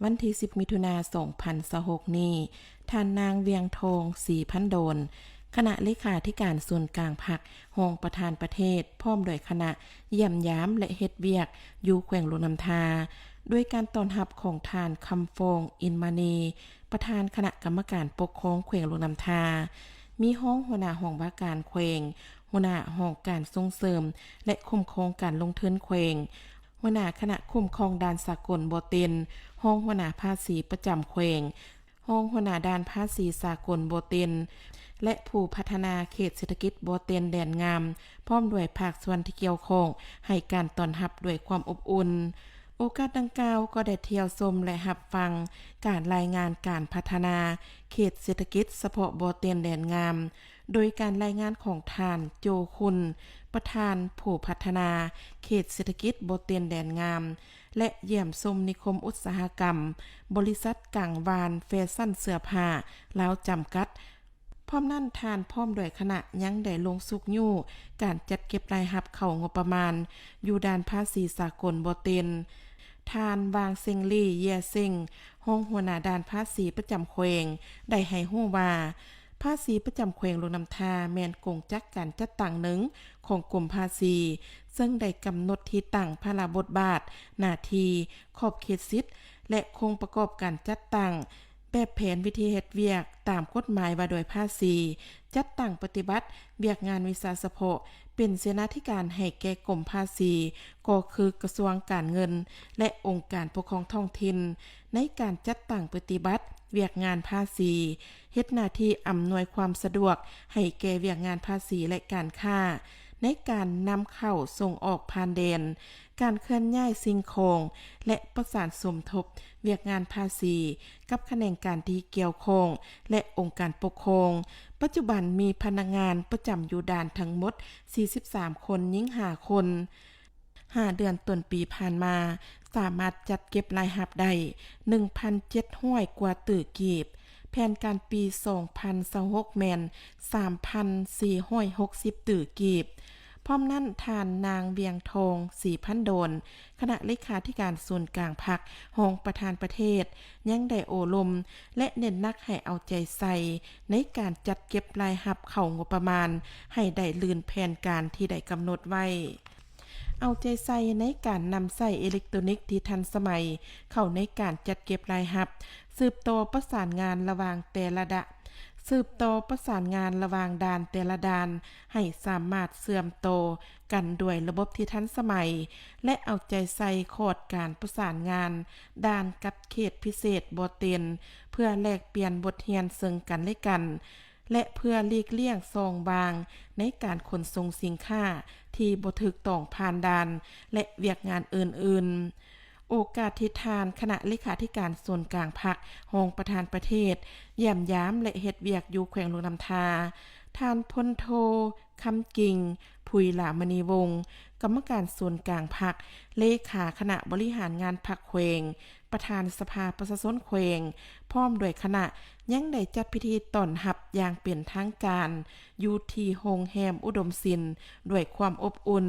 ວັນທີສິບ ມິຖຸນາ ສອງພັນຊາວຫົກນີ້, ທ່ານນາງ ວຽງທອງ ສີພັນໂດນ ຄະນະເລຂາທິການສູນກາງພັກ, ຮອງປະທານປະເທດ ພ້ອມດ້ວຍຄະນະ ຢ້ຽມຢາມ ແລະ ເຮັດວຽກຢູ່ແຂວງຫຼວງນ້ຳທາ, ດ້ວຍການຕ້ອນຮັບຂອງທ່ານ ຄຳຟອງ ອິນມະນີ ປະທານຄະນະກຳມະການປົກຄອງແຂວງຫຼວງນ້ຳທາ, ມີຮອງຫົວໜ້າຫ້ອງວ່າການແຂວງ, ຫົວໜ້າຫ້ອງການສົ່ງເສີມ ແລະ ຄຸ້ມຄອງການລົງທຶນແຂວງ, ຫົວໜ້າຄະນະຄຸ້ມຄອງດ່ານສາກົນບໍ່ເຕັນ, ຮອງຫົວໜ້າພາສີປະຈຳແຂວງ, ຮອງຫົວໜ້າດ່ານພາສີສາກົນບໍ່ເຕັນ ແລະ ຜູ້ພັດທະນາເຂດເສດຖະກິດບໍ່ເຕັນແດນງາມ, ພ້ອມດ້ວຍພາກສ່ວນທີ່ກ່ຽວຂ້ອງ ໃຫ້ການຕ້ອນຮັບດ້ວຍຄວາມອົບອຸ່ນ. ໂອກາດດັ່ງກ່າວກໍໄດ້ທ່ຽວຊົມ ແລະ ຮັບຟັງການລາຍງານການພັດທະນາເຂດເສດຖະກິດສະເພາະບໍ່ເຕັນແດນງາມ, ໂດຍການລາຍງານຂອງທ່ານ ໂຈ ຄຸນ ປະທານຜູ້ພັດທະນາເຂດເສດຖະກິດບໍ່ເຕັນແດນງາມ ແລະ ຢ້ຽມຊົມນິຄົມອຸດສາຫະກຳ ບໍລິສັດກັງວານແຟຊັນເສື້ອຜ້າລາວຈຳກັດ. ພ້ອມນັ້ນ, ທ່ານພ້ອມດ້ວຍຄະນະຍັງໄດ້ລົງຊຸກຍູ້ການຈັດເກັບລາຍຮັບເຂົ້າງົບປະມານຢູ່ດ່ານພາສີສາກົນບໍ່ເຕັນ. ທ່ານ ຫວ່າງເຊັງລີ ເຢຍເຊັງ ຮອງຫົວໜ້າດ່ານພາສີປະຈຳແຂວງ ໄດ້ໃຫ້ຮູ້ວ່າ ພາສີປະຈຳແຂວງຫຼວງນ້ຳທາແມ່ນກົງຈັກການຈັດຕັ້ງໜຶ່ງຂອງກົມພາສີ, ເຊິ່ງໄດ້ກຳນົດທີ່ຕັ້ງ, ພາລະບົດບາດ, ໜ້າທີ່, ຂອບເຂດສິດ ແລະ ໂຄງປະກອບການຈັດຕັ້ງ, ແບບແຜນວິທີເຮັດວຽກຕາມກົດໝາຍວ່າດ້ວຍພາສີ, ຈັດຕັ້ງປະຕິບັດວຽກງານວິຊາສະເພາະ, ເປັນເສນາທິການໃຫ້ແກ່ກົມພາສີ, ກໍຄືກະຊວງການເງິນ ແລະ ອົງການປົກຄອງທ້ອງຖິ່ນ ໃນການຈັດຕັ້ງປະຕິບັດວຽກງານພາສີ, ເຮັດໜ້າທີ່ອຳນວຍຄວາມສະດວກໃຫ້ແກ່ວຽກງານພາສີ ແລະ ການຄ້າ, ໃນການນຳເຂົ້າສົ່ງອອກຜ່ານແດນ, ການເຄື່ອນຍ້າຍສິ່ງຂອງ ແລະ ປະສານສົມທົບວຽກງານພາສີກັບຂະແໜງການທີ່ກ່ຽວຂ້ອງ ແລະ ອົງການປົກຄອງ. ປັດຈຸບັນມີພະນັກງານປະຈຳຢູ່ດ່ານທັງໝົດສີ່ສິບສາມຄົນ, ຍິງຫ້າຄົນ. ຫ້າເດືອນຕົ້ນປີຜ່ານມາ, ສາມາດຈັດເກັບລາຍຮັບໄດ້ໜຶ່ງພັນເຈັດຮ້ອຍກວ່າຕື້ກີບ, ແຜນການປີສອງພັນຊາວຫົກແມ່ນສາມພັນສີ່ຮ້ອຍຫົກສິບຕື້ກີບ. ພ້ອມນັ້ນ, ທ່ານນາງ ວຽງທອງ ສີພັນໂດນ ຄະນະເລຂາທິການສູນກາງພັກ, ຮອງປະທານປະເທດ ຍັງໄດ້ໂອ້ລົມ ແລະ ເນັ້ນໜັກໃຫ້ເອົາໃຈໃສ່ໃນການຈັດເກັບລາຍຮັບເຂົ້າງົບປະມານໃຫ້ໄດ້ລື່ນແຜນການທີ່ໄດ້ກຳນົດໄວ້. ເອົາໃຈໃສ່ໃນການນຳໃຊ້ເອເລັກໂຕນິກທີ່ທັນສະໄໝເຂົ້າໃນການຈັດເກັບລາຍຮັບ, ສືບຕໍ່ປະສານງານລະຫວ່າງແຕ່ລະດະ, ສືບຕໍ່ປະສານງານລະຫວ່າງດ່ານແຕ່ລະດ່ານໃຫ້ສາມາດເຊື່ອມຕໍ່ກັນດ້ວຍລະບົບທີ່ທັນສະໄໝ ແລະ ເອົາໃຈໃສ່ຂອດການປະສານງານດ່ານກັບເຂດພິເສດບໍ່ເຕັນ ເພື່ອແລກປ່ຽນບົດຮຽນເຊິ່ງກັນແລະກັນ ແລະ ເພື່ອຫຼີກລ່ຽງຊ່ອງວ່າງໃນການຂົນສົ່ງສິນຄ້າທີ່ບໍ່ຖືກຕ້ອງຜ່ານດ່ານ ແລະ ວຽກງານອື່ນໆ. ໂອກາດທີ່ທ່ານຄະນະເລຂາທິການສູນກາງພັກ, ຮອງປະທານປະເທດ ຢ້ຽມຢາມ ແລະ ເຮັດວຽກຢູ່ແຂວງຫຼວງນ້ຳທາ, ທ່ານ ພົນໂທ ຄຳກິ່ງ ຜຸຍຫຼາມະນີວົງ ກຳມະການສູນກາງພັກ, ເລຂາຄະນະບໍລິຫານງານພັກແຂວງ, ປະທານສະພາປະຊາຊົນແຂວງ ພ້ອມດ້ວຍຄະນະ ຍັງໄດ້ຈັດພິທີຕ້ອນຮັບຢ່າງເປັນທາງການຢູ່ທີ່ໂຮງແຮມອຸດົມສິນດ້ວຍຄວາມອົບອຸ່ນ.